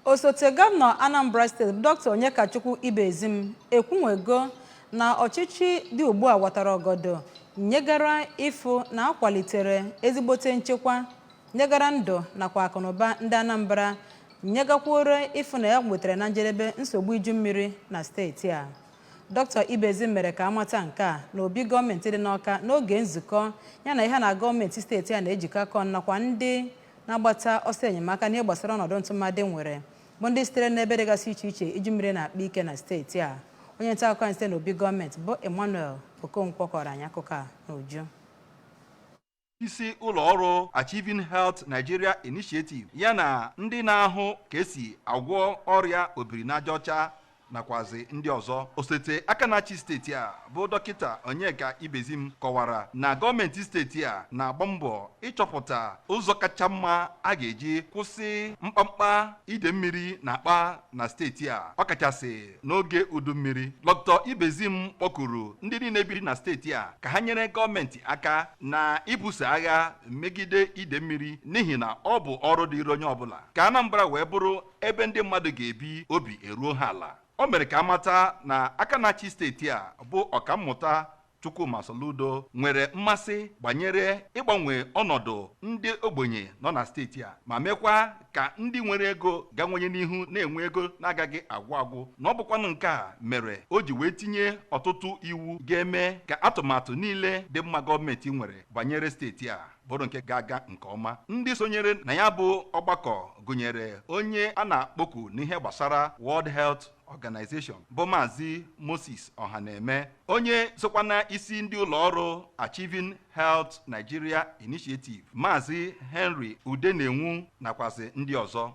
Osote gọvanọ Anambra Steeti, Dr. Onyekachukwu Ibezim, ekwunwego na ọchịchị dị ugbu a watara ọgọdọ nyegara ịfụ na akwalitere ezigbote nchekwa nyegara ndụ nakwa akụnụba ndị Anambra, nyegakwuoro ịfụ na ya nwetara na njedebe nsogbu iju mmiri na steeti a. Dr. Ibezim mere ka amata nke a n'obi gọọmenti dị n'Awka n'oge nzukọ ya na ihe na gọọmenti steeti a na-ejikọ aka nakwa ndị na-agbata ọsọ enyemaka n'ihe gbasara ọnọdụ ntụmadị nwere, bụ ndị sitere n'ebe dịgasị iche iche iju mmiri na-akpa ike na steeti a. Onye nta akụkọ anyị site n'obi gọọmenti bụ Emmanuel Okonkwo kọrọ anyị akụkọ a n'uju. Isi ụlọ ọrụ Achieving Health Nigeria Initiative ya na ndị na-ahụ ka esi agwọ ọrịa obiri n'aja ọcha nakwazi ndị ọzọ, osote aka na-achị steeti a bụ Dọkịta Onyeka Ibezim kọwara na gọọmenti steeti a na-agba mbọ ịchọpụta ụzọ kacha mma a ga-eji kwụsị mkpamkpa ide mmiri na-akpa na steeti a, ọkachasị n'oge udu mmiri. Dr. Ibezim kpọkuru ndị niile biri na steeti a ka ha nyere gọọmenti aka na ibuso agha megide ide mmiri, n'ihi na ọ bụ ọrụ dịịrị onye ọbụla ka Anambra wee bụrụ ebe ndị mmadụ ga-ebi obi eruo ha ala. O mere ka amata na aka na-achị steeti a bụ Ọkammụta Chukwuma Soludo nwere mmasị gbanyere ịgbanwe ọnọdụ ndị ogbenye nọ na steeti a, ma mekwa ka ndị nwere ego ganwenye n'ihu na-enwe ego na-agaghị agwụ agwụ, na ọ bụkwanụ nke a mere o ji wee tinye ọtụtụ iwu ga-eme ka atụmatụ niile dị mma gọọmenti nwere banyere steeti a bụrụ nke ga-aga nke ọma. Ndị sonyere na ya bụ ọgbakọ gụnyere onye a na-akpọku n'ihe gbasara World Health Organization bụ Maazị Moses Ọhaneme, onye sokwa na isi ndị ụlọ ọrụ Achieving Health Nigeria Initiative, Maazị Henry Udenenwu, nakwazị ndị ọzọ.